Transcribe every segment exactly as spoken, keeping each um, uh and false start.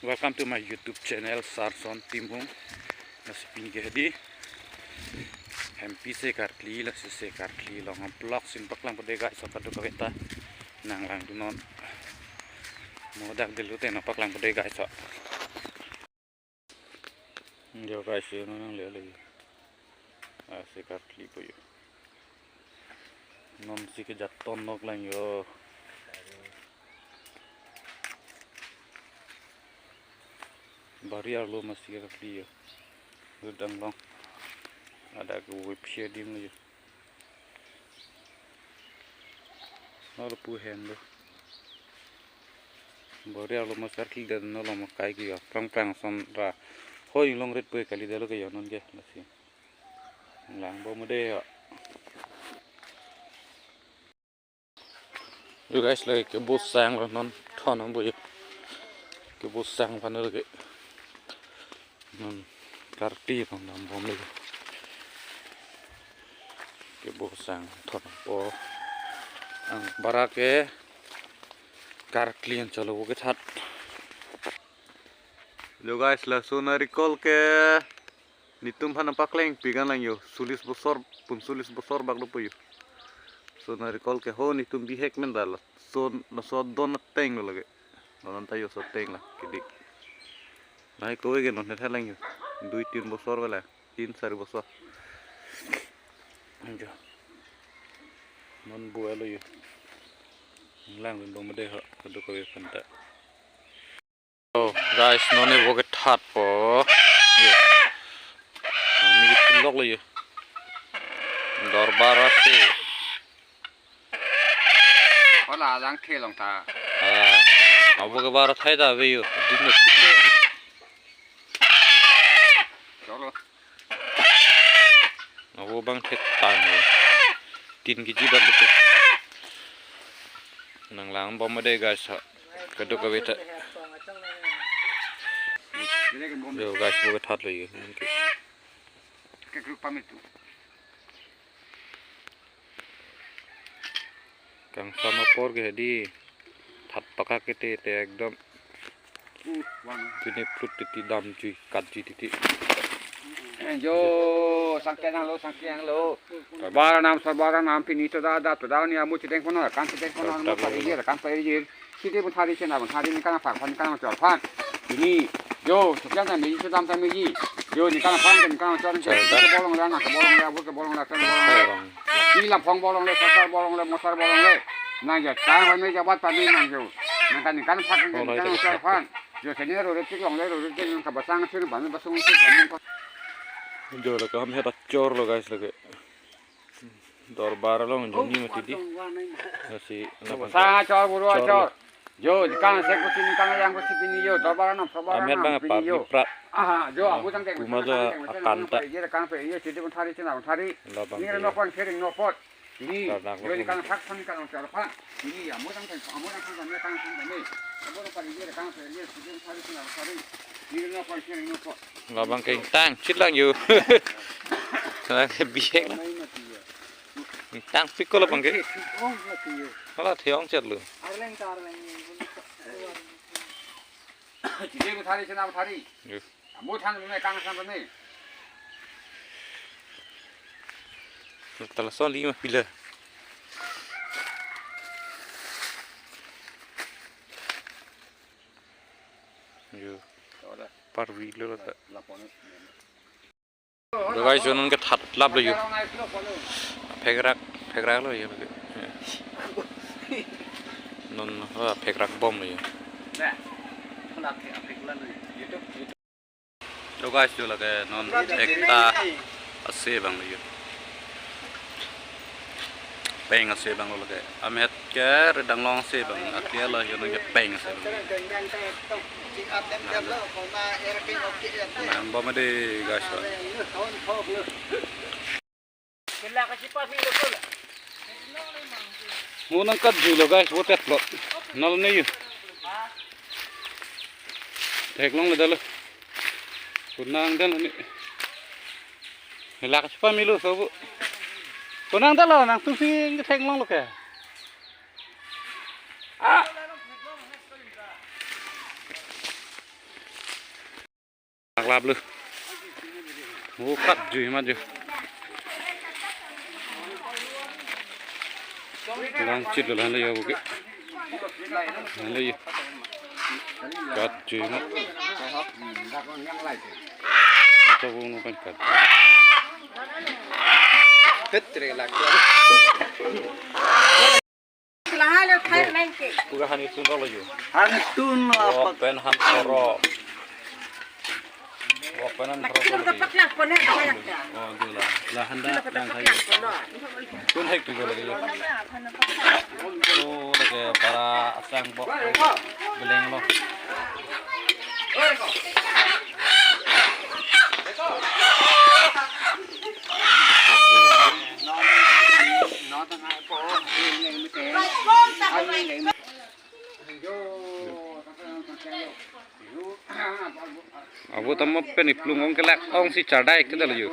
Welcome to my YouTube channel, Sarson Timung. Lasi pini ke hedi Hempisi karkli, lasi si karkli along vlog si paklangpo dei guys, so kadokave ta nanglangdun non. Mo dak dilu te non paklangpo dei guys, so. Yo guys, yo non nanglelo yo. Ah, si karklipo yo. Non si kejat ton nok lang yo. Bari arlo ma si karkli yo. Rit anglong. Ada ke wep share dim yo. Nolo pu hem lo. Bari arlo ma si karkli dan nolo ma kai ke yo. Prang prang ason ra. Hoi inglong rit pu kali dalo ke yo non ke. Lasi langbom dei yo. Yo guys, lake kebosang lo non thon nangpo yo. Kebosang aphan lake. Non karkli nangdambom lake. Kebosang thon nangpo. Angbara ke karkli an chalo vo kethat. Yo guys, laso narikol ke netum aphan paklangpi kan lang yo, solis bosor, pun solis bosor bak dopo yo. So narikol ke ho netum bihek men dala. So, laso don ateng lo lake. Don ta yo so ateng la, kedik. Lahai kove ke non hethe lang yo. Dui tin bosor bela, tin sari bosor. Anjo. Non buelo yo. Langdunbom dei ho, kadokave aphan ta. Oh, guys, non ne vo kethatpo. Yo. Ang mi ketilok lo yo. Dorbar ase. Hola, lang the long ta. Ah, avo ke bar thai ta ave yo. Din lo. Cholo. Avo bang thet tang lo. Tin kiji bak betul. Nanglangbom dei guys, ha. Kadokave ta. Yo guys, vo kethat lo yo. Ke grup pamit tu. Kangsam apor ke hedi. That pakak kete te ekdom. Pine plut titi damjui, katjui titi. Jo, sangke nanglo, sangke nanglo. Dorbar anam, sorbar anam, pini toda, da toda, ni amu chiteng kono, kan chiteng kono, amu pari jir, kan pari jir. Sidi pun thari chena pun thari ni kan phak phan, kan chor phan. Pini, jo, sekian ta meji, sedam ta meji. Jo, ni kan phan, ni kan chor, ni kan bolong le, anak ke bolong le, abur ke bolong le, kan bolong le. Ni laphong bolong le, sasar bolong le, mosar bolong le. Nang jo, tang kami jabat padi nang jo. Nang kan, ni kan phak, ni kan chor phan. Jo, sini ro ro tik long le, ro ro tik long kabasang sini, bani basung sini, bani. Jo, lake ham heta chor lo guys, lake. Dorbar along joni mati di. Lasi, sa chor buru chor. Jo, di kan se kucing kan yang kucing pini yo, dorbar anam, sorbar anam, amet bang pini yo. Prat. Aha, jo, abu tang teng. Kuma jo akan ta. Jir kan pe yo, sidi pun thari, chena pun thari. Labang ni dia. No pon, kering no pot. Ini, karena aku yo, di kan phak phan, kan chor phan. Ini, amu tang teng, amu tang teng, kan teng teng. Amu tang pari jir kan pe yo, sidi pun thari, chena pun thari. Ini no pon, kering no pot. Labang ke ingtang, chit lang yo. Lang ke bihek lang. Ingtang pikol abang ke. Hala the-ong chet lo. Arleng ta arleng. Jide ko thari, chena ko thari. Yo. Ambo than me kang san me. Tala son li ma pila. Yo. Parvi lo ta. Lo guys, jo non kethat lap lo yo. Phekrak, phekrak lo yo. Non, ah, phekrak bom lo yo. Lo guys, jo lake non ekta ase abang lo yo. Peng ase abang lo lake. Amet ke rit anglong ase abang. Aklia lo yo, non ke peng ase abang. Nang bom dei guys. Mo nangkatjui lo guys, vo tet lo. Nalo ne yo. Theklong le dalo. Konang dan ni. Lake chepamelo sobu. Konang dalo nangtum si theklong lo ke. Ah. Aklap lo. Oh, kat jui mat jo. Langchit lo lahan lo yo buke. Lahan lo yo. Kat jui mat. Ito bung no pen kat. Petre lak. Lahai lo khai nang ke. Pura han itun lo yo. Han tun lo Wok apa? Pen han koro. Wok pen han koro. Kilo lo kapak yo. Lang pon hai kayak ya. Oh, gula. Lahan da. Kilo kapak lang kayo. Lang pon lo. Tun hai kilo lagi yo. Oh, lagi bara asang bok. Beleng lo. Abo tamo pen iplung ong kelak ong si chardai kedal yo.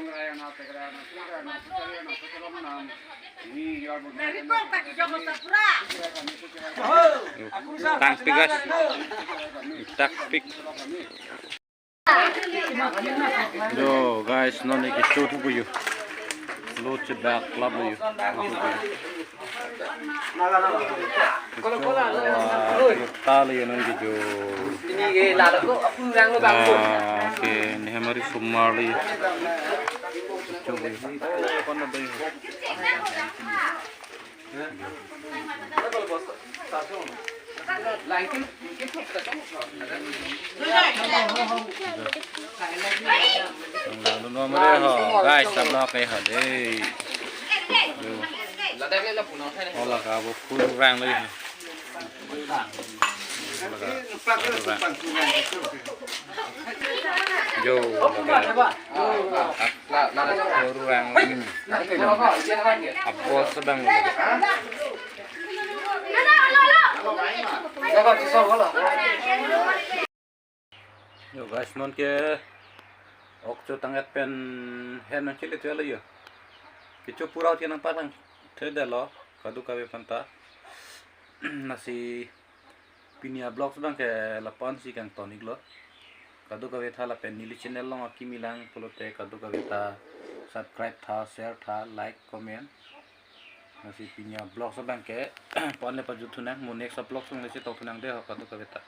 Tang pigas. Tak pik. Yo guys, non ne kecho thupo yo. Lo chebak lap lo yo. Kecho, ah, ta lo yo non kecho. Ini ke lalo ko aku rang lo bang. Ah, ke ne hamari sumar lo yo. Kecho lo yo. Guys, sabla ke ha dei. Ola ka bo full rang lo. Yo. Kurang. Apo sedang. Yo guys, non ke ok cho tang-et pen hen nang chili chalo yo. Kecho pura uti nang parang thedelo kadokave aphanta. Lasi pini a-vlogs abang ke lapu-an si kangton iklo. Kadokave tha lapen neli channel along akimi lang pulote kadokave ta subscribe tha, share tha, like, comment. Lasi pini a-vlogs abang ke lapu-an le pajut thu nang, mo next a-vlogs along le chetok thu nang dei ho kadokave ta.